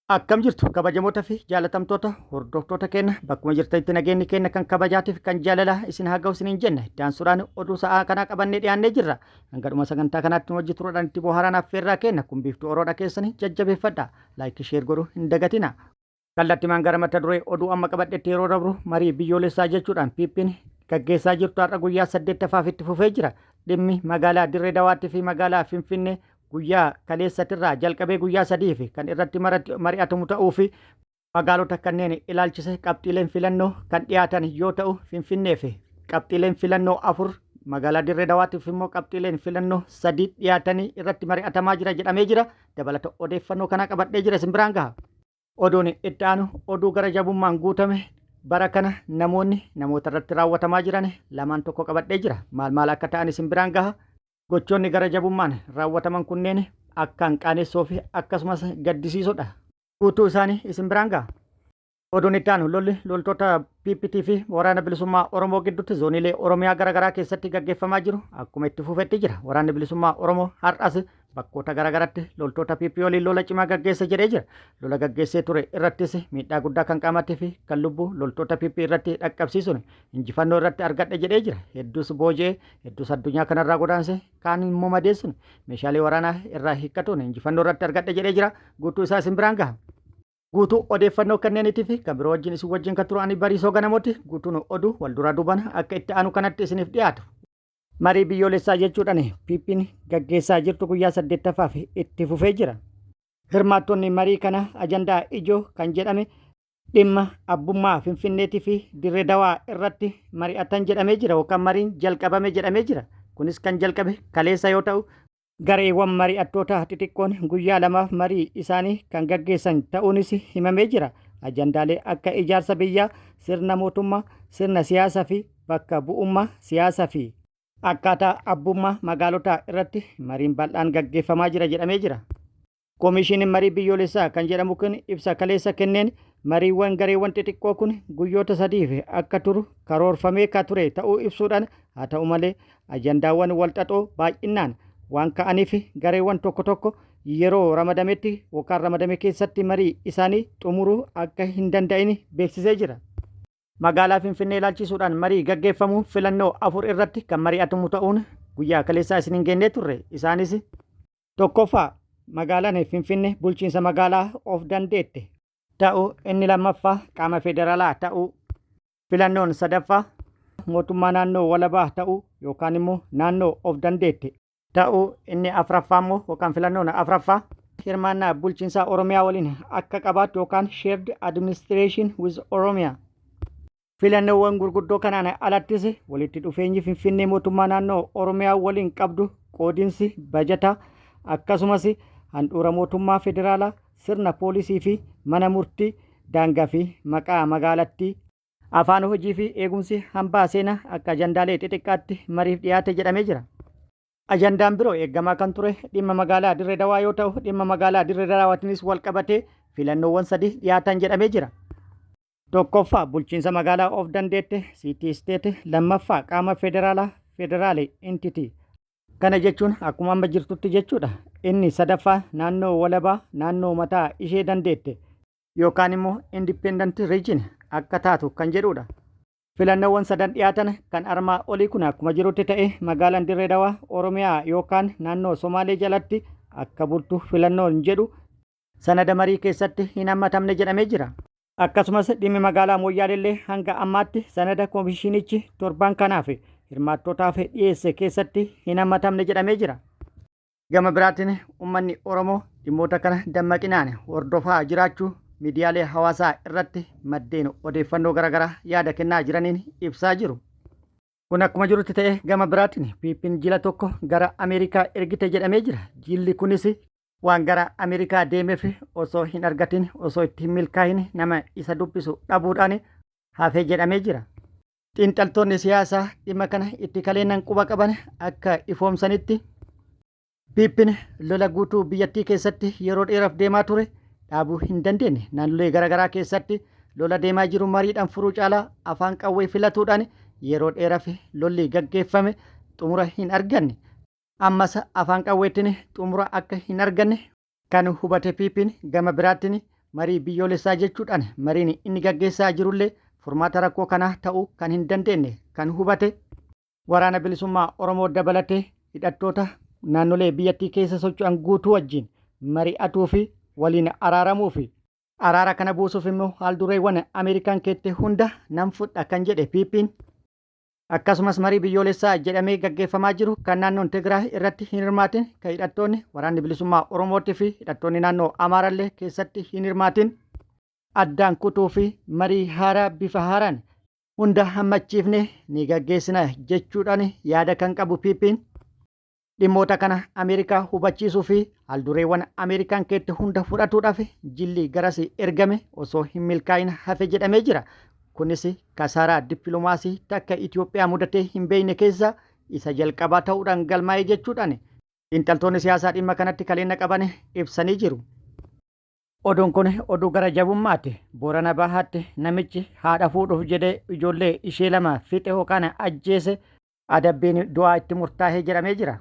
Akkam jirtu kabajamoota fi jaalatamtoota hordoftoota keenya, bakkuma jirtanitti nageenyi keenya kan kabajaatiif kan jaalalaa isin haa ga'u isiniin jenna. Itti aansuudhaan oduu sa'aa kanaa qabannee dhiyaannee jirra. Hanga dhuma sagantaa kanaatti nu wajji turuudhaan itti bohaaraan affeerraa keenya kun Biiftuu Oroodha keessanii jajjabeeffadha. Like, share godhuu hin dagatina. Kallattimaan gara mata duree oduu amma qabadhetti yeroo dabru, marii biyyoolessaa jechuudhaan PP'n gaggeessaa jirtu har'a guyyaa 8ffaaf itti fufee jira. Dhimmi magaalaa Dirree Dawaatti fi magaalaa Finfinnee guyyaa kaleessatirraa jalqabee guyyaa 3f kan irratti mari'atamu ta'uu fi magaalota kanneen ilaalchise qabxiileen filannoo kan dhiyaatan yoo ta'u, Finfinneef qabxiileen filannoo 4, magaalaa Dirree Dawaatiif immoo qabxiileen filannoo 3 dhiyaatanii irratti mari'atamaa jira jedhamee jira. Dabalata odeeffannoo kanaa qabadhee jira, isin biraan gaha. Oduun itti aanu oduu gara jabummaan guutame bara kana namoonni namoota irratti raawwatamaa jiran lamaan tokko qabadhee jira. Maal maal akka ta'an isin biraan gaha. Gochoonni gara jabummaan raawwataman kunneen akkaan qaanessoo fi akkasumas gaddisiisodha. Guutuu isaanii isin biraan gaha. Oduun itti aanu lolli loltoota PPT fi Waraana Bilisummaa Oromoo gidduutti zooniilee Oromiyaa garaagaraa keessatti gaggeeffamaa jiru akkuma itti fufetti jira. Waraanni Bilisummaa Oromoo har'as bakkoota garaagaraatti loltoota PP waliin lola cimaa gaggeessa jedhee jira. Lola gaggeessee ture irrattis miidhaa guddaa kan qaamaatii fi kan lubbuu loltoota PP irratti dhaqqabsiisuun injifannoo irratti argadhe jedhee jira. Hedduus booji'ee, hedduus addunyaa kanarraa godaanse, kaan immoo madeessuun meeshaalee waraanaa irraa hiikkatuun injifannoo irratti argadhe jedhee jira. Guutuu isaa isin biraan gaha. Guutuu odeeffannoo kanneeniitii fi kan biroo wajjin isin wajjin kan turu ani Bariisoo Ganamooti. Guutuun oduu wal duraa duubaan akka itti aanu kanatti isiniif dhiyaatu. Marii biyyoolessaa jechuudhaan PP'n gaggeessaa jirtu guyyaa 8ffaaf itti fufee jira. Hirmaattonni marii kana ajandaa ijoo kan jedhame dhimma abbummaa Finfinneetii fi Dirree Dawaa irratti mari'atan jedhamee jira yookaan mariin jalqabame jedhamee jira. Kunis kan jalqabe kaleessa yoo ta'u, gareewwan mari'attoota xixiqqoon guyyaa lamaaf marii isaanii kan gaggeessan ta'uunis himamee jira. Ajandaalee akka ijaarsa biyyaa, sirna mootummaa, sirna siyaasa fi bakka bu'ummaa siyaasa fi akkaataa abbummaa magaalotaa irratti mariin bal'aan gaggeeffamaa jira jedhamee jira. Komiishiniin Marii Biyyoolessaa kan jedhamu kun ibsa kaleessa kenneen mariiwwan gareewwan xixiqqoo kun guyyoota 3f akka turu karoorfamee ka ture ta'uu ibsuudhaan, haa ta'u malee ajandaawwan walxaxoo baay'innaan waan ka'aniif gareewwan tokko tokko yeroo ramadametti yookaan ramadame keessatti marii isaanii xumuruu akka hin danda'in beeksisee jira. Magaalaa Finfinnee ilaalchisuudhaan marii gaggeeffamu filannoo 4 irratti kan mari'atamu ta'uun guyyaa kaleessaa isiniin geennee turre. Isaanis. Tokkoffaa, magaalaan Finfinne bulchiinsa magaalaa of dandeette. Ta'uu, inni lammaffaa qaama federaalaa ta'uu. Filannoon sadaffaa mootummaa naannoo walabaa ta'uu yookaan immoo naannoo of dandeette. Ta'uu, inni afraffaa immoo yookaan filannoon afraffaa hirmaannaa bulchiinsaa Oromiyaa waliin akka qabaattu yookaan shared administration with Oromia. Filannoowwan gurguddoo kanaan alattis walitti dhufeenyi Finfinnee mootummaa naannoo Oromiyaa waliin qabdu, qoodinsi bajataa, akkasumas handhuura mootummaa federaalaa, sirna poolisii fi mana murtii, daangaa fi maqaa magaalattii, afaan hojii fi eegumsi hambaa seenaa akka ajandaalee xixiqqaatti mariif dhiyaate jedhamee jira. Ajandaan biroo eeggamaa kan ture dhimma magaalaa Dirree Dawaa yoo ta'u, dhimma magaalaa Dirree Dawaatiinis wal qabatee filannoowwan 3 dhiyaatan jedhamee jira. Tokkoffaa, bulchiinsa magaalaa of dandeette, City State, lammaffaa qaama federaalaa, Federal Entity. Kana jechuun akkuma amma jirtutti jechuudha. Inni sadaffaa naannoo walabaa, naannoo mataa ishee dandeette, yookaan immoo Independent Region akka taatu kan jedhudha. Filannoowwan sadan dhiyaatan kan armaa olii kun akkuma jirutti ta'e, magaalaan Dirree Dawaa Oromiyaa yookaan naannoo Somaalee jalatti akka bultu filannoon jedhu sanada marii keessatti hin hammatamne jedhamee jira. Akkasumas dhimmi magaalaa Mooyyaaleellee hanga ammaatti sanada komishinichi torban kanaaf hirmaattootaaf dhiyeesse keessatti hin hammatamne jedhamee jira. Gama biraatiin uummanni Oromoo dhimmoota kana dammaqinaan hordofaa jiraachuu miidiyaalee hawaasaa irratti maddeen odeeffannoo garaagaraa yaada kennaa jiraniin ibsaa jiru. Kun akkuma jirutti ta'e, gama biraatiin PP'n jila tokko gara Ameerikaa ergite jedhamee jira. Jilli kunis waan gara Ameerikaa deemeef osoo hin argatin, osoo itti hin milkaahin, nama isa dubbisu dhabuudhaan hafe jedhamee jira. Xiinxaltoonni siyaasaa dhimma kana itti kaleennan quba qaban akka ifoomsanitti, PP'n lola guutuu biyyattii keessatti yeroo dheeraaf deemaa ture dhaabuu hin dandeenye. Naannolee garaagaraa keessatti lola deemaa jiru mariidhaan furuu caalaa afaan qawwee filatuudhaan yeroo dheeraaf lolli gaggeeffame xumura hin arganne. Ammas afaan qawweettiin xumura akka hin arganne kan hubate PP'n gama biraattiin Marii biyyoolessaa jechuudhaan mariin inni gaggeessaa jirullee furmaata rakkoo kanaa ta'uu kan hin dandeenye kan hubate Waraana Bilisummaa Oromoo dabalatee hidhattoota naannolee biyyattii keessa socho'an guutuu wajjin mari'atuu fi waliin araaramuu fi araara kana buusuuf immoo haaldureewwan Ameerikaan keette hunda nan fudha kan jedhe PPn, akkasumas marii biyyoolessaa jedhamee gaggeeffamaa jiru kan naannoon Tigraay irratti hin hirmaatin, kan hidhattoonni Waraanni Bilisummaa Oromootii fi hidhattoonni naannoo Amaarallee keessatti hin hirmaatin addaan kutuu fi marii haaraa bifa haaraan hunda hammachiifne ni gaggeessina jechuudhaan yaada kan qabu PPn, dhimmoota kana Ameerikaa hubachiisuu fi haaldureewwan Ameerikaan keette hunda fudhatuudhaaf jilli garasi ergame osoo hin milkaa'in hafe jedhamee jira. Kunis kasaaraa dippilomaasii takka Itoophiyaa mudatee hin beekne keessaa isa jalqabaa ta'uudhaan galmaa'e jechuudhaan xiinxaltoonni siyaasaa dhimma kanatti kaleenna qaban ibsanii jiru. Oduun kun oduu gara jabummaati. Boorana Bahaatti namichi haadha fuudhuuf jedhee ijoollee ishee lama fixe yookaan ajjeese adabbiin du'aa itti murtaa'ee jedhamee jira.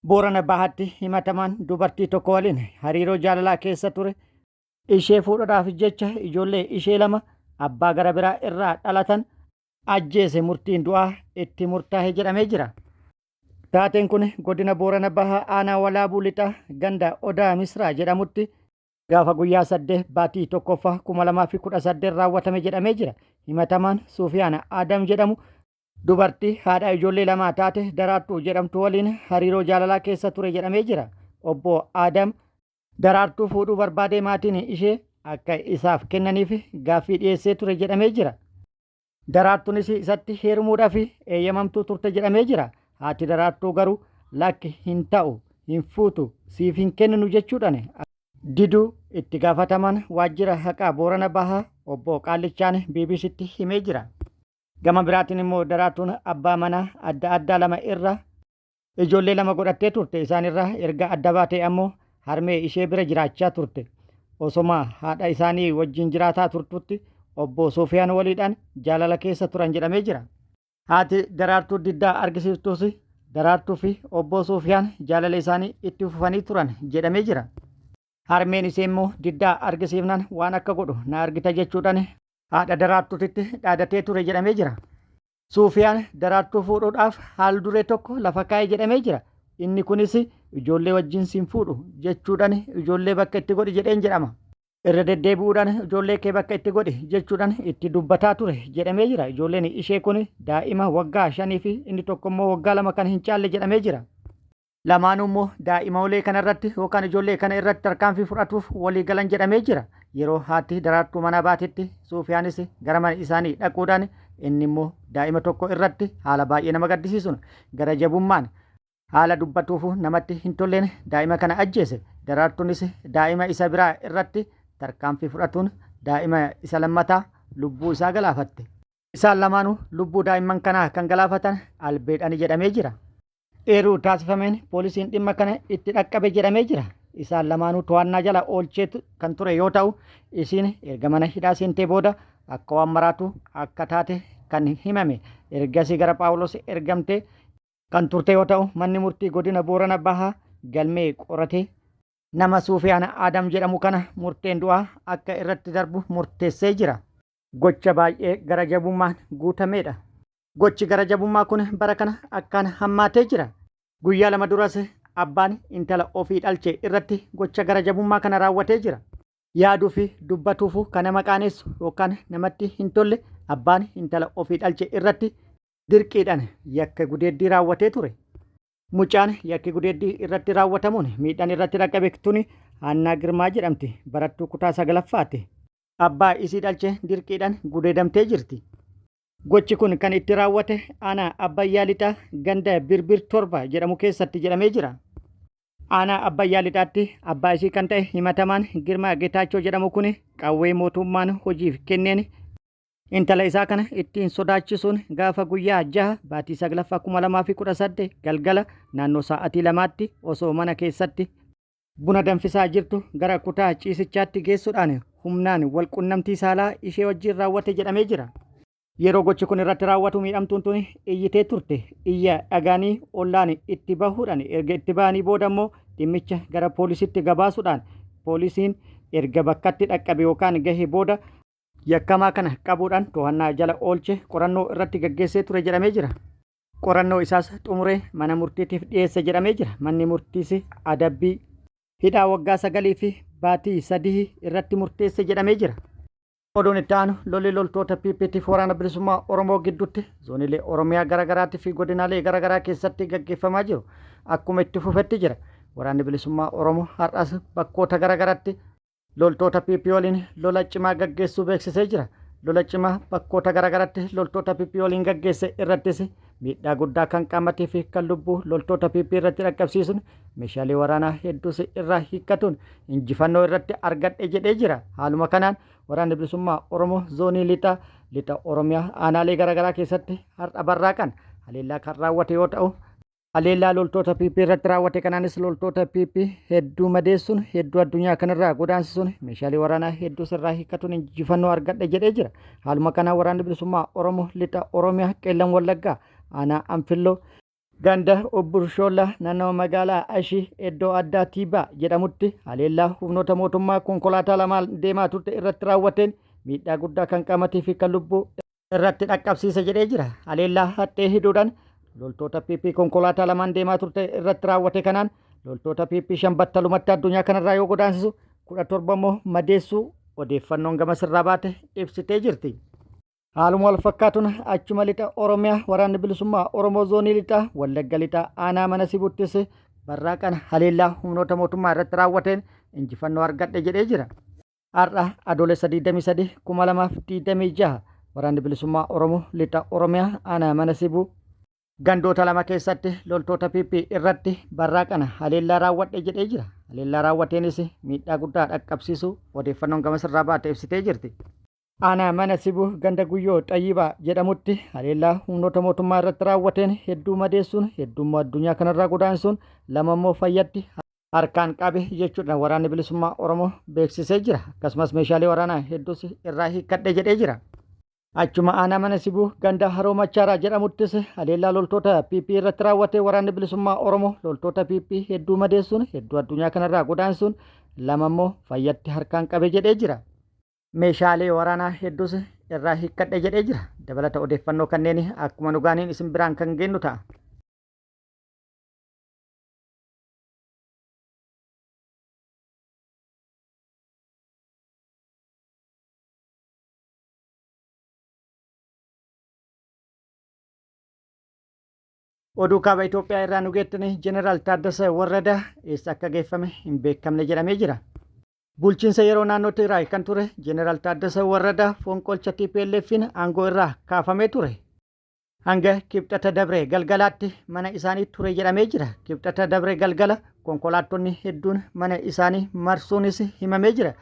Boorana Bahaatti himatamaan dubartii tokko waliin hariiroo jaalalaa keessa ture ishee fuudhuudhaaf jecha ijoollee ishee lama abbaa gara biraa irraa dhalatan ajjeese murtiin du'aa itti murtaa'e jedhamee jira. Taateen kun godina Boorana Bahaa aanaa Walaabuu Lixaa ganda Odaa Misraa jedhamutti gaafa guyyaa 8 baatii 1ffaa 2018 raawwatame jedhamee jira. Himatamaan Suufiyaan Adam jedhamu dubartii haadha ijoollee lamaa taate Daraartuu jedhamtu waliin hariiroo jaalalaa keessa ture jedhamee jira. Obbo Adam Daraartuu fuudhuu barbaadee maatiin ishee akka isaaf kennaniif gaaffii dhiyeessee ture jedhamee jira. Daraartuunis isatti heerumuudhaaf eeyyamamtuu turte jedhamee jira. Haati Daraartuu garuu lakki hin ta'u, hin fuutu, siif hin kenninu jechuudhaan diduu itti gaafatamaan waajjira haqaa Boorana Bahaa obbo Qaallichaan BBCtti himee jira. Gama biraatiin immoo Daraartuun abbaa manaa adda addaa lama irraa ijoollee lama godhattee turte. Isaan irraa erga adda baatee ammoo harmee ishee bira jiraachaa turte. Osoma haadha isaanii wajjin jiraataa turtutti obbo Soofiyaan waliidhaan jaalala keessa turan jedhamee jira. Haati Daraartuu diddaa argisiiftus Daraartuu fi obbo Soofiyaan jaalala isaanii itti fufanii turan jedhamee jira. Harmeen ishee immoo diddaa argisiifnaan waan akka godhu na argita jechuudhaan haadha Daraartuutitti dhaadatee ture jedhamee jira. Suufiyaan Daraartuu fuudhuudhaaf haal duree tokko lafa kaa'e jedhamee jira. Inni kunis ijoollee wajjin sin fuudhu jechuudhaan ijoollee bakka itti godhi jedheen jedhama. Irra deddeebi'uudhaan ijoollee kee bakka itti godhi jechuudhaan itti dubbataa ture jedhamee jira. Ijoolleen ishee kun daa'ima waggaa 5 fi inni tokko immoo waggaa 2 kan hin caalle jedhamee jira. Lamaanuu immoo daa'imoolee kana irratti yookaan ijoollee kana irratti tarkaanfii fudhatuuf walii galan jedhamee jira. Yeroo haati Daraartuu manaa baatetti Suufiyaanis gara mana isaanii dhaquudhaan inni immoo daa'ima tokko irratti haala baay'ee nama gaddisiisuun gara jabummaan haala dubbatuufu namatti hin tolleen daa'ima kana ajjeese. Daraartuunis daa'ima isa biraa irratti tarkaanfii fudhatuun daa'ima isa lammataa lubbuu isaa galaafatte. Isaan lamaanuu lubbuu daa'imman kanaa kan galaafatan albeedhani jedhamee jira. Eeruu taasifameen poolisiin dhimma kana itti dhaqqabe jedhamee jira. Isaan lamaanuu to'annaa jala oolchee kan ture yoo ta'u, isiin erga mana hidhaa seentee booda akka waan maraatu akka taate kan himame. Ergasii gara Phaawulos ergamtee kan turte yoo ta'u, manni murtii godina Boorana Bahaa galmee qoratee nama Suufiyaan Adam jedhamu kana murteen du'aa akka irratti darbu murteessee jira. Gocha baay'ee gara jabummaan guutameedha. Gochi gara jabummaa kun bara kana akkaan hammaatee jira. Guyyaa lama duras abbaan intala ofii dhalche irratti gocha gara jabummaa kana raawwatee jira. Yaaduu fi dubbatuufuu kan nama qaanessu yookaan namatti hin tolle abbaan intala ofii dhalche irratti dirqiidhaan yakka gudeeddii raawwatee ture. Mucaan yakki gudeeddii irratti raawwatamuun miidhaan irratti dhaqqabe tuni Haannaa Girmaa jedhamti. Barattuu kutaa sagalaffaati. Abbaa isii dhalche dirqiidhaan gudeedamtee jirti. Gochi kun kan itti raawwate aanaa Abbayyaa Lixaa ganda Birbir 7 jedhamu keessatti jedhamee jira. Aanaa Abbayyaa Lixaatti abbaa isii kan ta'e himatamaan Girmaa Getaachoo jedhamu kun qawwee mootummaan hojiif kenneen intala isaa kana ittiin sodaachisuun gaafa guyyaa 6 baatii 9ffaa 2018 galgala naannoo sa'aatii 2tti osoo mana keessatti buna danfisaa jirtu gara kutaa ciisichaatti geessuudhaan humnaan wal qunnamtii saalaa ishee wajjin raawwate jedhamee jira. Yeroo gochi kun irratti raawwatu miidhamtuun tun iyyitee turte. Iyya dhagaanii ollaan itti bahuudhaan erga itti bahanii booda immoo dhimmicha gara poolisitti gabaasuudhaan poolisiin erga bakkatti dhaqqabe yookaan gahe booda yakkamaa kana qabuudhaan to'annaa jala oolche qorannoo irratti gaggeessee ture jedhamee jira. Qorannoo isaas xumuree mana murtiitiif dhiyeesse jedhamee jira. Manni murtiis adabbii hidhaa waggaa 9 fi baatii 3 irratti murteesse jedhamee jira. Oduun itti aanu lolli loltoota PPtiif Waraana Bilisummaa Oromoo gidduutti zoonilee Oromiyaa garaagaraatii fi godinaalee garaagaraa keessatti gaggeeffamaa jiru akkuma itti fufetti jira. Waraanni Bilisummaa Oromoo har'as bakkoota garaagaraatti loltoota PP waliin lola cimaa gaggeessuu beeksisee jira. Lola cimaa bakkoota garaagaraatti loltoota PP waliin gaggeesse irrattis miidhaa guddaa kan qaamatii fi kan lubbuu loltoota PP irratti dhaqqabsiisuun meeshaalee waraanaa hedduus irraa hiikkatuun injifannoo irratti argadhe jedhee jira. Haaluma kanaan Waraanni Bilisummaa Oromoo Zoonii Lixaa Lixa Oromiyaa aanaalee garaagaraa keessatti har'a barraaqan haleellaa kan raawwate yoo ta'u, haleellaa loltoota PP irratti raawwate kanaanis loltoota PP hedduu madeessuun hedduu addunyaa kanarraa godaansisuun meeshaalee waraanaa hedduus irraa hiikkatuun injifannoo argadhe jedhee jira. Haaluma kanaan Waraanni Bilisummaa Oromoo Lixa Oromiyaa Qeellam Wallaggaa aanaa Anfilloo Ganda Ubburshollaa naannawa magaalaa Ashii iddoo addaa Tiibaa jedhamutti haleellaa humnoota mootummaa konkolaataa lamaan deemaa turte irratti raawwateen miidhaa guddaa kan qaamatii fi kan lubbuu irratti dhaqqabsiise jedhee jira. Haleellaa haxxee hidhuudhaan loltoota PP konkolaataa lamaan deemaa turte irratti raawwate kanaan loltoota PP 5 battalumatti addunyaa kanarraa yoo godaansisu 17 immoo madeessuu odeeffannoon gamasirraa baate ibsitee jirti. Haaluma wal fakkaatuun achuma lixa Oromiyaa waraanni bilisummaa Oromoo zoonii lixaa Wallagga lixaa aanaa mana sibuttis barraaqan haleellaa humnoota mootummaa irratti raawwateen injifannoo argadhe jedhee jira. Har'a Adoolessa 23 2026 waraanni bilisummaa Oromoo lixa Oromiyaa aanaa mana sibuu gandoota lama keessatti loltoota PP irratti barraaqana haleellaa raawwadhe jedhee jira. Haleellaa raawwateenis miidhaa guddaa dhaqqabsiisuu odeeffannoon gamasirraa baate ibsitee jirti. Aanaa Mana Sibuu ganda Guyyoo Xayyibaa jedhamutti haleellaa humnoota mootummaa irratti raawwateen hedduu madeessuun hedduu immoo addunyaa kanarraa godaansuun 2 immoo fayyatti harkaan qabe jechuudhaan waraanni bilisummaa Oromoo beeksisee jira. Akkasumas meeshaalee waraanaa hedduus irraa hiikkadhe jedhee jira. Achuma aanaa Mana Sibuu ganda Haroo Machaaraa jedhamuttis haleellaa loltoota PP irratti raawwate waraanni bilisummaa Oromoo loltoota PP hedduu madeessuun hedduu addunyaa kanarraa godaansuun 2 immoo fayyatti harkaan qabe jedhee jira. Meeshaalee waraanaa hedduus irraa hiikkadhe jedhee jira. Dabalata odeeffannoo kanneen akkuma nu gaaniin isin biraan kan geennu ta'a. Oduu kaaba Itoophiyaa irraa nu geettanii Jeneraal Taaddasee Warradaa eessa akka geeffame hin beekamne jedhamee jira. Bulchiinsa yeroo naannoo Tigraay kan ture Jeneraal Taaddasee Warradaa fonqolcha TPLF'n aangoo irraa kaafamee ture. Hanga Kibxata dabre galgalaatti mana isaanii ture jedhamee jira. Kibxata dabre galgala konkolaattonni hedduun mana isaanii marsuunis himamee jira.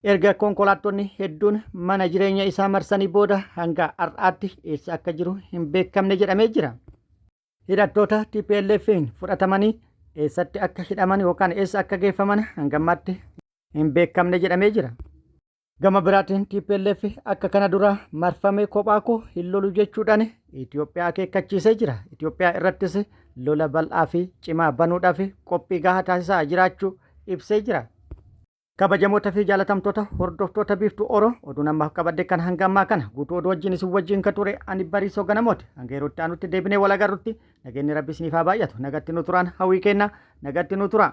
Erga konkolaattonni hedduun mana jireenya isaa marsanii booda hanga har'aatti eessa akka jiru hin beekamne jedhamee jira. Hidhattoota TPLF'n fudhatamanii eessatti akka hidhaman yookaan eessa akka geeffaman hanga ammaatti hin beekamne jedhamee jira. Gama biraatiin tplf akka kana dura marfamee kophaa koo hin lolu jechuudhaan Itoophiyaa akeekkachiisee jira. Itoophiyaa irrattis lola bal'aa fi cimaa banuudhaaf qophii gahaa taasisaa jiraachuu ibsee jira. Kabajamoota fi jaalatamtoota hordoftoota Biiftuu Oro oduun ammaaf qabadhe kan hanga ammaa kana guutuu oduu wajjin isin wajjin ka ture ani Bariisoo Ganamooti. Hanga yeroo itti aanutti deebinee wal agarrutti nageenyi Rabbi isiniif haa baay'atu. Nagatti nu turaan hawwii kenna. Nagatti nu turaa.